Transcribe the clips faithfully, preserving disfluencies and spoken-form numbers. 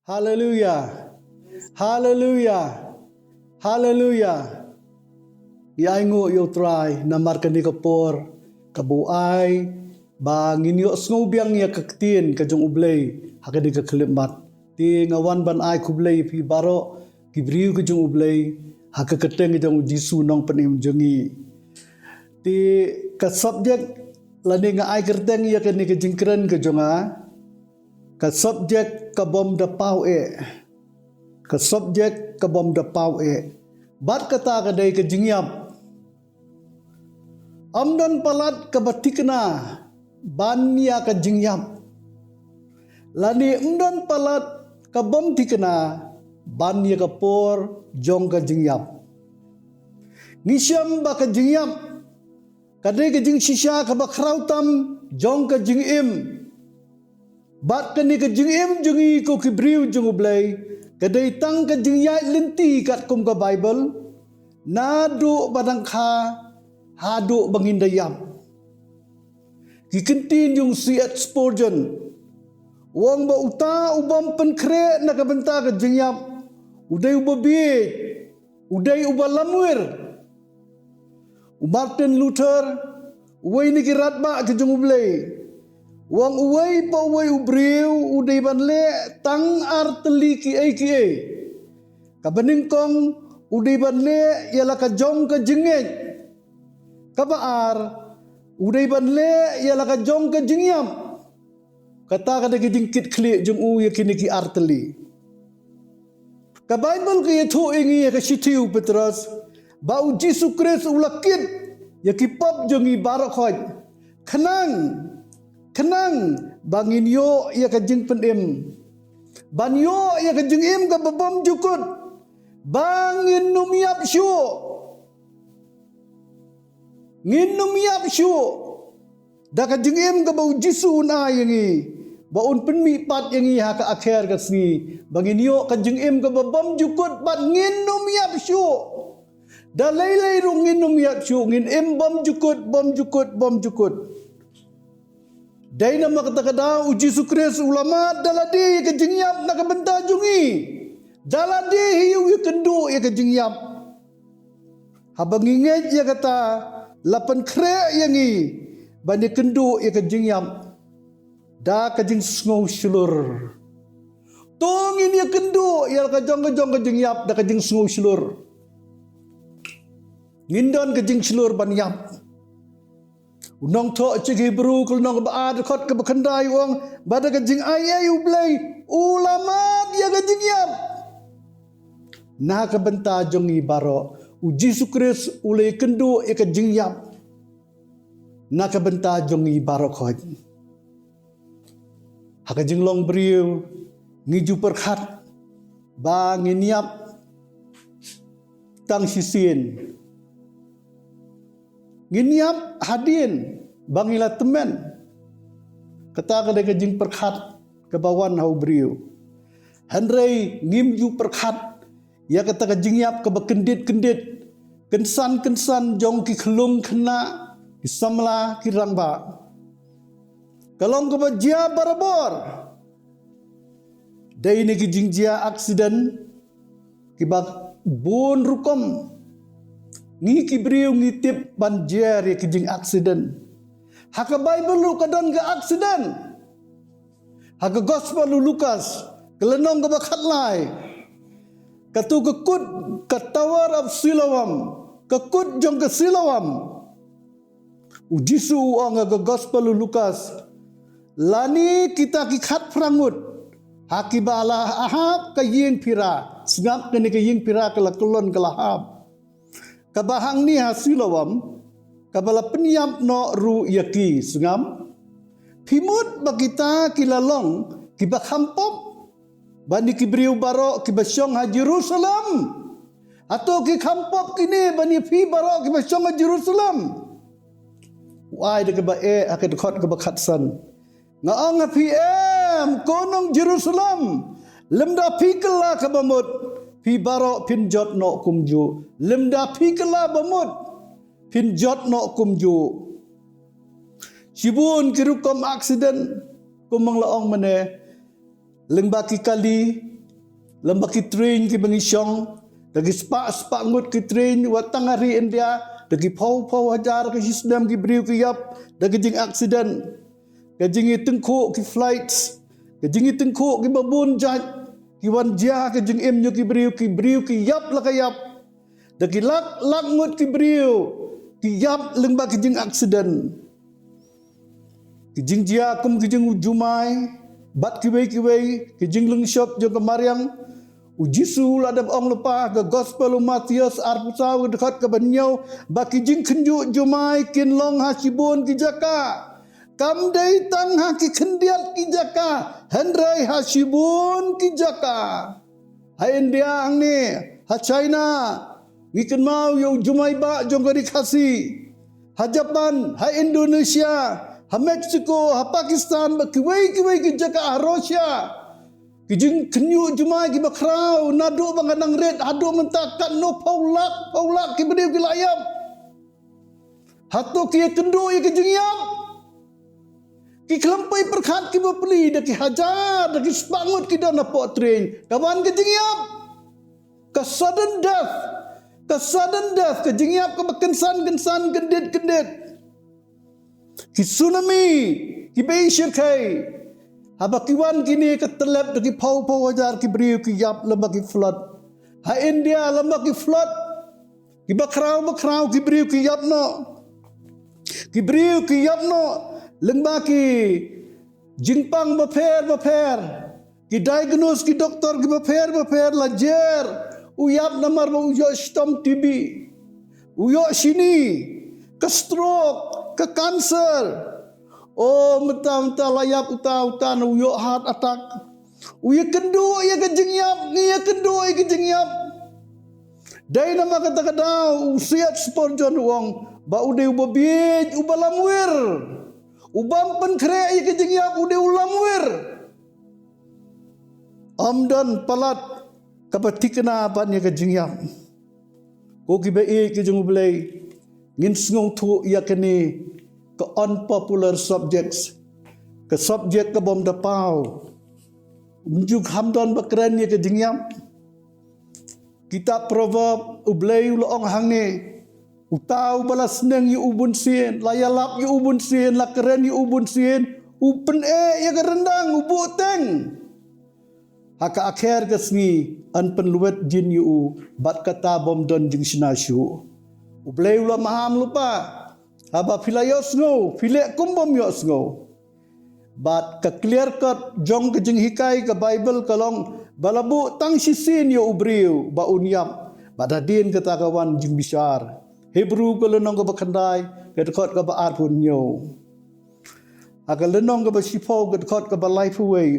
Haleluya. Haleluya. Haleluya. Ngi ainguh ïa U Trai namar kane ka por kaba u ai ba ngin ïohsngew biang ïa ka ktien ka jong U Blei ha kane ka khyllipmat. Te nga wan ban ai khublei ïa phi baroh ki briew ka jong U Blei ha ka kyrteng ka jong U Jisu Nongpynim jong ngi. Te ka subject lane nga ai kyrteng ïa kane ka jingkren ka jong nga, ka subject ka bym da paw eh. Ka subject ka bym da paw eh. Bad kata ka dei ka jingïap. Ym don palat kaba thikna ban ïa ka jingïap, lane ym don palat ka bym thikna ban ïa ka por jong ka jingïap. Ngi shem ba ka jingïap ka dei ka jingshisha kaba khraw tam jong ka jingim. Bad kane ka jingim jong ngi ko ki briew jong U Blei ka dei tang ka jingïaid lynti katkum ka Baibl, naduh ba dang kha haduh ba ngin da ïap. Ki kyntien jong C H Spurgeon u ong ba uta u bym pynkhreh na ka bynta ka jingïap u dei uba bieit, u dei uba lamwir. U Martin Luther, uwei na ki radbah ki jong U Blei, u ong uwei pa uwei u briew u dei ban leh tang ar tylli kiei kiei. Kaba nyngkong, u dei ban leh ïa la ka jong ka jingngeit. Kaba ar, u dei ban leh ïa la ka jong ka jingïap. Kata ka dei ka jingkit khlieh jong u ïa kine ki ar tylli. Ka Baibl ka ïathuh ïa ngi ha ka shithi u Petros ba U Jisu Khrist u la kit ïa ki pop jong ngi baroh khoit, khnang, khnang ba ngin ïoh ïa ka jingpynim, ban ïoh ïa ka jingim kaba bymjukut, ba ngin ym ïap shuh. Ngin ym ïap shuh da ka jingim kaba U Jisu un ai ïa ngi, ba un pynmih pat ïa ngi ha ka akher ka sngi, ba ngin ïoh ka jingim kaba bymjukut bad ngin ym ïap shuh. Da lei lei ruh ngin ym ïap shuh, ngin im bymjukut, bymjukut, bymjukut. Dei namar kata ka daw U Jisu Khrist u la mad da lade ïa ka jingïap na ka bynta jong ngi. Da lade hi u ïakynduh ïa ka jingïap. Haba ngi ngeit ïa kata, la pynkhreh ïa ngi ban ïakynduh ïa ka jingïap da ka jingsngew shlur. To ngin ïakynduh ïa la ka jong ka jong ka jingïap da ka jingsngew shlur. Ngin don ka jingshlur ban ïap. U nongthoh shithi Hebru ka lynnong kaba ar, dkhot kaba khyndai u ong ba da ka jingaiei U Blei u la mad ïa ka jingïap. Na ka bynta jong ngi baroh, U Jisu Khrist u la ïakynduh ïa ka jingïap na ka bynta jong ngi baroh khoit. Ha ka jinglong briew ngi ju pyrkhat ba ngin ïap tang shisien. Ngin ïap hadien ba ngi la tymmen. Kata ka dei ka jingpyrkhat kaba wan ha u briew. Hynrei ngim ju pyrkhat ïa kata ka jingïap kaba kyndit kyndit, kynsan kynsan jong ki khyllung khynnah, ki samla, ki rangbah. Ka long kaba jia barabor. Dei na ki jingjia aksiden kiba bun rukom. Ngi ki briew ngi tip ban jer ïa ki jingaksiden. Ha ka Baibl ruh ka don ka aksiden. Ha ka Gospel u Lukas ka lynnong kaba khatlai, kato ka kut, ka Tower of Siloam, ka kut jong ka Siloam. U Jisu u ong ha ka Gospel u Lukas, lane kita ki khatphra ngut ha kiba la hap ka ïing phira. Sngap, kane ka ïing phira ka la kyllon, ka la hap. Kaba hangne ha Siloam, kaba la pynïap noh ruh ïa ki. Sngap, phi mut ba kita ki la long kiba kham pop ban ïa ki briew baroh kiba shong ha Jerusalem? Hato ki kham pop kine ban ïa phi baroh kiba shong ha Jerusalem? U ai da kaba eh ha ka dkhot kaba khatsan. Nga ong ha phi, em, ko nong Jerusalem, lymda phi kylla kaba mut, phi baroh phin jot noh kumjuh. Lymda phi kylla ba mut, phin jot noh kumjuh. Shibun ki rukom aksiden, kum ba nga la ong mynne, lyngba ki kali, Lem bad ki train kiba ngi shong, da ki spah spah ngut ki train, wat tang ha ri India, da ki phew phew hajar ki shisnem ki briew ki ïap da ki jing accident. Ka jingïatyngkhuh ki flights, ka jingïatyngkhuh kiba bun jait, ki wan jia ka jingim ïa ki briew, ki briew ki ïap la ka ïap. Da ki lak lak ngut ki briew ki ïap lyngba ki jing accident. Ki jingjia kum ki jingjumai bad kiwei kiwei, ki jinglynshop jong ka mariang. U Jisu u la dep ong lypa ha ka gospel u Mathaios arphew saw ka dkhot kaba hynñiew, ba ki jingkhynñiuh jumai kin long ha shibun ki jaka. Kam dei tang ha ki khyndiat ki jaka, hynrei ha shibun ki jaka. Ha India hangne, ha China, ngi kynmaw ïa u jumai bah jong ka ri Khasi. Ha Japan, ha Indonesia, ha Mexico, ha Pakistan, bad kiwei kiwei ki jaka, ha Russia. Ki jingkhynñiuh jumai kiba khraw, naduh ba nga nang rit haduh mynta, katno phew lak phew lak ki briew ki la ïap. Hato ki ïakynduh ïa ka jingïap? Ki khlem poi pyrkhat kiba plie, da ki hajar, da ki spah ngut ki don hapoh train, ka wan ka jingïap. Ka sudden death, ka sudden death, ka jingïap kaba kynsan kynsan, kyndit kyndit. Ki tsunami kiba ïashyrkhei. Haba ki wan kine ka tyllep, da ki phew phew hajar ki briew ki ïap lem bad ki flood. Ha India lem bad ki flood, kiba khraw ba khraw ki briew ki ïap noh. Ki briew ki ïap noh lyngba ki jingpang bapher bapher. Ki diagnose ki doktor kiba pher bapher, la jer u ïap namar ba u ïoh shitom T B, u ïoh shini, ka stroke, ka cancer. O mynta mynta la ïap uta uta, na u ïoh heart attack. U ïakynduh ïa ka jingïap, ngi ïakynduh ïa ka jingïap. Dei namar kata ka daw u Syed Spurgeon u ong ba u dei uba bieit uba lamwir. U bym pynkhreh ïa ka jingïap u dei u lamwir. Ym don palat kaba thikna ban ïa ka jingïap. Ko kiba ïeit ki jong U Blei, ngin sngewthuh ïa kane ka unpopular subjects, ka subject ka bym da paw. Ym ju kham don ba kren ïa ka jingïap. Kitab Proverb, U Blei u la ong hangne, uta uba la sneng ïa u bunsien, la ïalap ïa u bunsien, la kren ïa u bunsien, u pyneh ïa ka ryndang, u buhteng. Ha ka akher ka sngi yn pynlwet jin ïa u, bad kata bym don jingshna shuh. U Blei u la maham lypa, haba phi la ïohsngew, phi leh kum bym ïohsngew. Bad ka clear cut jong ka jinghikai ka Baibl ka long ba la buh tang shisien ïa u briew ba un ïap, bad hadien kata ka wan jingbishar. Hebru ka lynnong kaba khyndai, ka dkhot kaba arphew hynñiew. Ha ka lynnong kaba shiphew, ka dkhot kaba laiphew wei,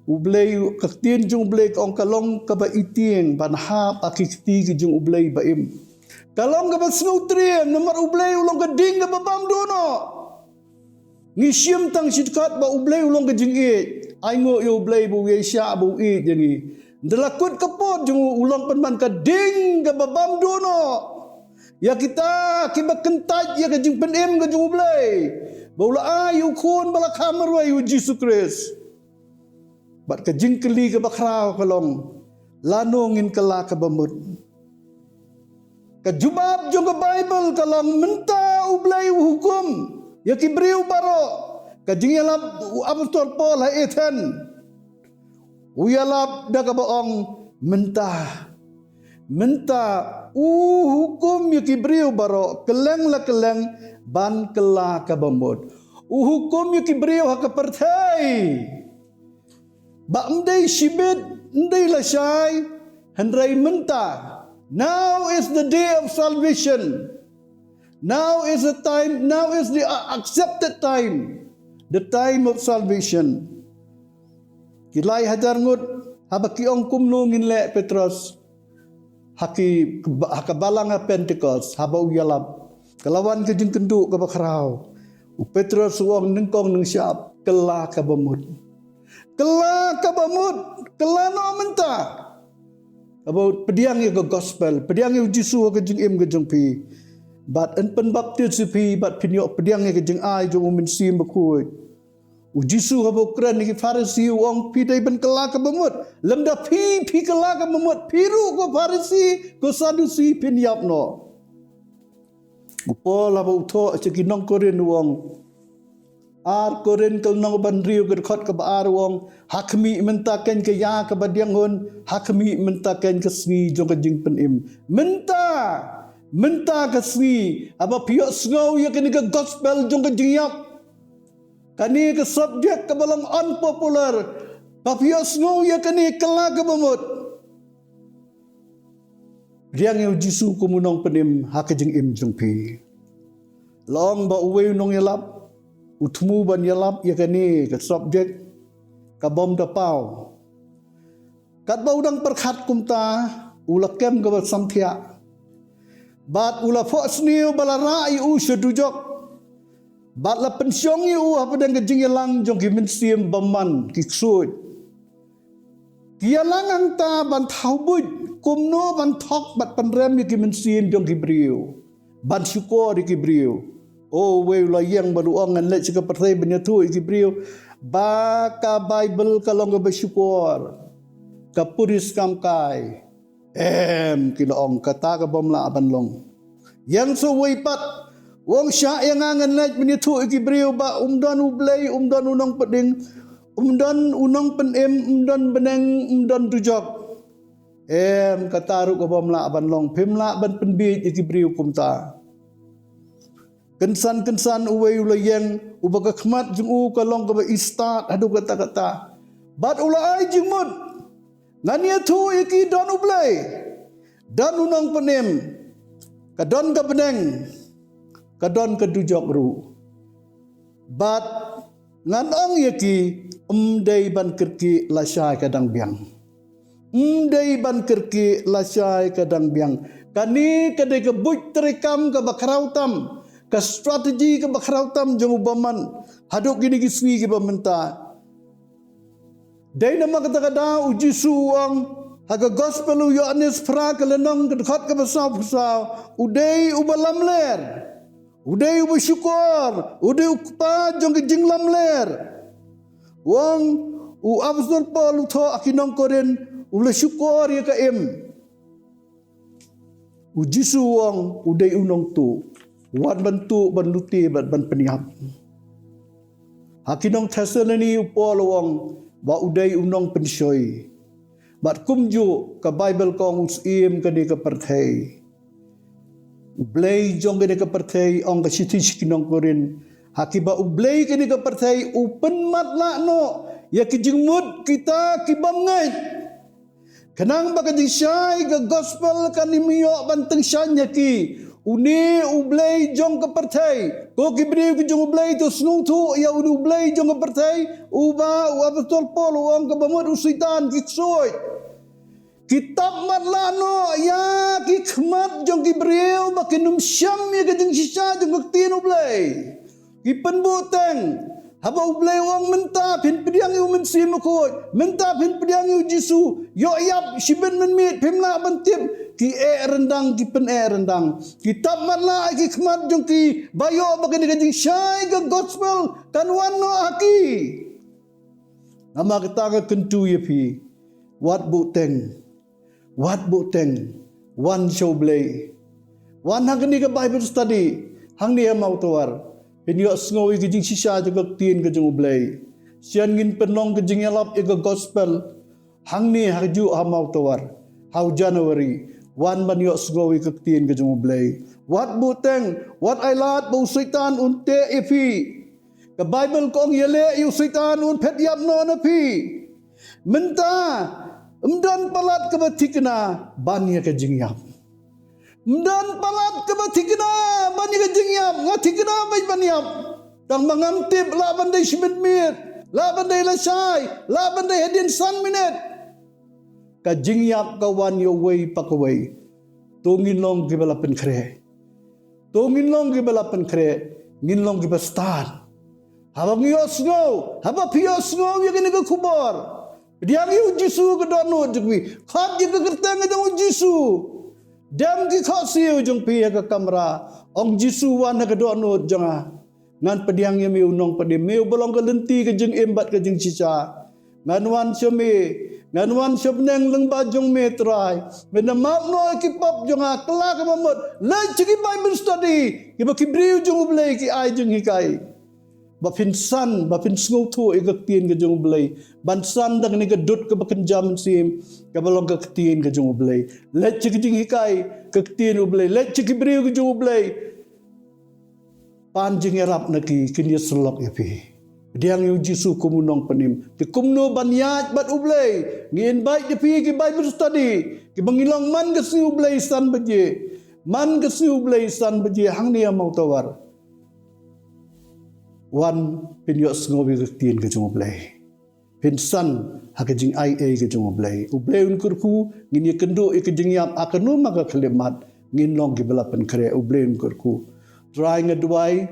U Blei, ka ktien jong U Blei ka ong ka long kaba itieng ban hap ha ki kti ki jong U Blei ba im. Ka long kaba sngewtriem namar U Blei u long ka ding kaba bam duh noh. Ngi shim tang shi dkhot ba U Blei u long ka jingïeit. Ai nguh ïa U Blei ba u ïaishah ba u ïeit ïa ngi. Nda la kut ka pud jong u, u long pynban ka ding kaba bam duh noh ïa kita kiba kyntait ïa ka jingpynim ka jong U Blei, ba u la ai ïa u Khun ba la kha marwei, U Jisu Khrist. Bad ka jingkylli kaba khraw ka long, lano ngin kylla kaba mut? Ka jubab jong ka Baibl ka long, mynta U Blei u hukum ïa ki briew baroh. Ka jingïalap u apostol Paul ha Athens, u ïalap da kaba ong, mynta, mynta u hukum ïa ki briew baroh, kylleng la kylleng, ban kylla kaba mut. U hukum ïa ki briew ha ka pyrthei ba ym dei shibit, ym dei lashai, hynrei mynta. Now is the day of salvation. Now is the time, now is the, uh, accepted time. The time of salvation. Ki lai hajar ngut, haba ki ong, kumno ngin leh, Petros? Ha ki, ha ka balang ha Pentekost, haba u ïalap, ka la wan ka jingkynduh kaba khraw. U Petros u ong, nyngkong nyngshap, kylla kaba mut. Kylla kaba mut, kylla noh mynta. Kaba pdiang ïa ka gospel, pdiang ïa U Jisu ha ka jingim ka jong phi. Bad yn pynbaptis ïa phi, bad phin ïoh pdiang ïa ka jingai jong U Mynsiem Bakhuid. U Jisu haba u kren ïa ki Pharisi u ong, phi dei ban kylla kaba mut. Lymda phi, phi kylla kaba mut, phi ruh ko Pharisi, ko Sadusi phin ïap noh. U Paul haba u thoh sha ki nong Korinth u ong, ar Korinth ka lynnong ba hynriew ka dkhot kaba ar u ong, ha khmih mynta keiñ ka ïa kaba diang hun, ha khmih mynta keiñ ka sngi jong ka jingpynim. Mynta, mynta ka sngi, haba phi ïohsngew ïa kane ka gospel jong ka jingïap. Kane ka subject kaba long unpopular, ba phi ïohsngew ïa kane, kylla kaba mut. Pdiang ïa u Jisu kum u nongpynim ha ka jingim jong phi. La ong ba uwei u nongïalap u thmu ban ïalap ïa kane ka subject, ka bym da paw. Katba u dang pyrkhat kumta, u la kem kaba samthiah. Bad u la phohsniew ba la rah ïa u sha dujok. Bad la pynshong ïa u hapdeng ka jingïalang jong ki mynsiem bymman, ki ksuid. Ki ïalang hangta ban thaw buit kumno ban thok bad pynrem ïa ki mynsiem jong ki briew, ban shukor ïa ki briew. O, uwei u la ïeng bad u ong, ngan leit sha ka pyrthei ban ïathuh ïa ki briew ba ka Baibl ka long kaba shukor, ka puris kam kai. Em, ki la ong, kata ka bym lah ban long. Ïeng sa uwei pat, u ong, shah ïa nga, ngan leit ban ïathuh ïa ki briew ba um don U Blei, um don u nongpynim, um don u nongpynim, um don bneng, um don dujok. Em, kata ruh ka bym lah ban long, phim lah ban pynbieit ïa ki briew kumta. Kynsan kynsan uwei u la ïeng, uba ka khmat jong u ka long kaba i stad haduh katta katta. Bad u la ai jingmut, ngan ïathuh ïa ki don U Blei, don u nongpynim, ka don ka bneng, ka don ka dujok ruh. Bad ngan ong ïa ki, ym dei ban kyrkieh lashai ka dang biang. Ym dei ban kyrkieh lashai ka dang biang. Kane ka dei ka buit treikam kaba khraw tam, ka strategy kaba khraw tam jong u bymman haduh kine ki sngi kiba mynta. Dei namar kata ka daw u Jisu u ong ha ka gospel u Ïoannis phra ka lynnong ka dkhot kaba sawphew saw, u dei uba lamler, u dei uba shukor, u dei u kpa jong ka jinglamler. U ong, u apostol Paul u thoh ha ki nong Korinth, u la shukor ïa ka im. U Jisu u ong u dei u nongtuh, wan ban tuh, ban lute bad ban pynïap. Ha ki nong Thessaloni u Paul u ong ba u dei u nongpynshoi. Bad kumjuh ka Baibl ka ong u syiem kane ka pyrthei. U blei jong kane ka pyrthei, ong ka shithi sha ki nong Korinth, ha kiba u blei kane ka pyrthei u pynmatlah noh ïa ki jingmut kita ki bym ngeit. Khnang ba ka jingshai ka gospel kan ym ïoh ban tyngshaiñ ïa ki. Une u blei jong ka pyrthei. Ko ki briew ki jong u Blei, to sngewthuh ïa une u blei jong ka pyrthei. Uba u apostol Paul u ong kaba mut u Soitan, ki ksuid. Ki tap matlah noh ïa ki khmat jong ki briew ba kin ym shem ïa ka jingshisha jong ka ktien u Blei. Ki pynbuhteng. Haba u Blei u ong mynta phin pdiang ïa u Mynsiem Bakhuid, mynta phin pdiang ïa u Jisu, ïoh ïap shibit mynmiet phim lah ban tip. Ki eh ryndang, ki pyneh ryndang. Ki tap matlah ïa ki khmat jong ki ba ïoh ba kane ka jingshai ka gospel kan wan noh ha ki. Namar kata nga kyntu ïa phi, wat buhteng. Wat buhteng, wan sha u Blei. Wan ha kane ka Bible study hangne ha Mawtawar. Phin ïohsngew ïa ka jingshisha jong ka ktien ka jong u Blei. Shen ngin pynlong ka jingïalap ïa ka gospel hangne ha kajuh ha Mawtawar ha u January. Wan ban ïohsngew ïa ka ktien ka jong u Blei. Wat buhteng, wat ailad ba u Soitan un teh ïa phi. Ka Bible ka ong ïaleh ïa u Soitan un phet ïap noh na phi. Mynta ym don palat kaba thikna ban ïa ka jingïap. Ym don palat kaba thikna ban ïa ka jingïap. Nga thikna beit ban ïap. Tang ba ngam tip lah ban dei shi minit, lah ban dei lashai, lah ban dei hadien san minit. Ka jingïap ka wan ïa uwei pa kawei. To ngin long kiba la pynkhreh. To ngin long kiba la pynkhreh, ngin long kiba stad. Haba ngi ïohsngew, haba phi ïohsngew ïa kane ka khubor, pdiang ïa u Jisu ka dohnud jong phi. Khot ïa ka kyrteng jong u Jisu. Dem ki khohsiew jong phi ha ka kamra. Ong, Jisu, wan ha ka dohnud jong nga. Ngan pdiang ïa me u nongpynim, me uba long ka lynti ka jingim bad ka jingshisha. Ngan wan sha me, ngan wan sha bneng lyngba jong me Trai. Me na map noh ïa ki pop jong nga, kylla ka bamut. Leit sha ki Bible study, kiba ki briew jong U Blei ki ai jinghikai. Ba phin san, ba phin sngewthuh ïa ka ktien ka jong U Blei. Ban san da kane ka dud kaba kynja mynsiem, kaba long ka ktien ka jong U Blei. Leit sha ki jinghikai ka ktien U Blei. Leit sha ki briew ka jong U Blei. Pan jingïarap na ki, kin ïasyllok ïa phi. Pdiang ïa U Jisu kum u nongpynim. Te kumno ban ïaid bad U Blei? Ngi invite ïa phi ki Bible study, kiba ngi long man ka sngi U Blei san baje. Man ka sngi U Blei san baje hangne ha Mawtawar. Wan phin ïohsngew ïa ka ktien ka jong U Blei. Phin san ha ka jingaiei ka jong U Blei. U Blei un kyrkhu, ngin ïakynduh ïa ka jingïap ha kano ma ka khyllipmat, ngin long kiba la pynkhreh, U Blei un kyrkhu. Trai, nga duwai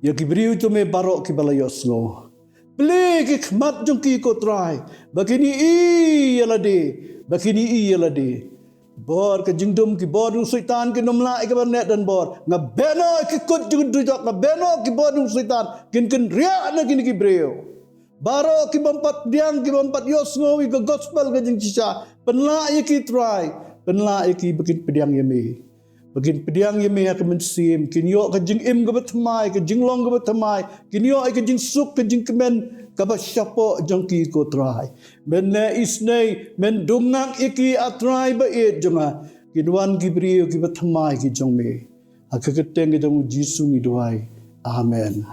ïa ki briew jong me baroh kiba la ïohsngew. Plie ki khmat jong ki ko Trai, ba kin ïohi ïa lade, ba kin ïohi ïa lade. Bor ka jingdum, ki bor jong u Soitan kin ym lah ïa kaba neh donbor. Nga beh noh ki kut jong u dujok, nga beh noh ki bor jong u Soitan kin kynriah na kine ki briew. Baroh ki bym pat pdiang, ki bym pat ïohsngew ïa ka gospel ka jingshisha, pynlah ïa ki Trai, pynlah ïa ki ba kin pdiang ïa me. Ba kin pdiang ïa me ha ka mynsiem, kin ïoh ka jingim kaba thymmai, ka jinglong kaba thymmai, kin ïoh ïa ka jingsuk, ka jingkmen kaba shapoh jong ki ko Trai. Men leh isynei, men dungak ïa ki A Trai ba ïeit jong nga. Kin wan ki briew kiba thymmai ki jong me. Ha ka kyrteng ka jong U Jisu ngi duwai. Amen.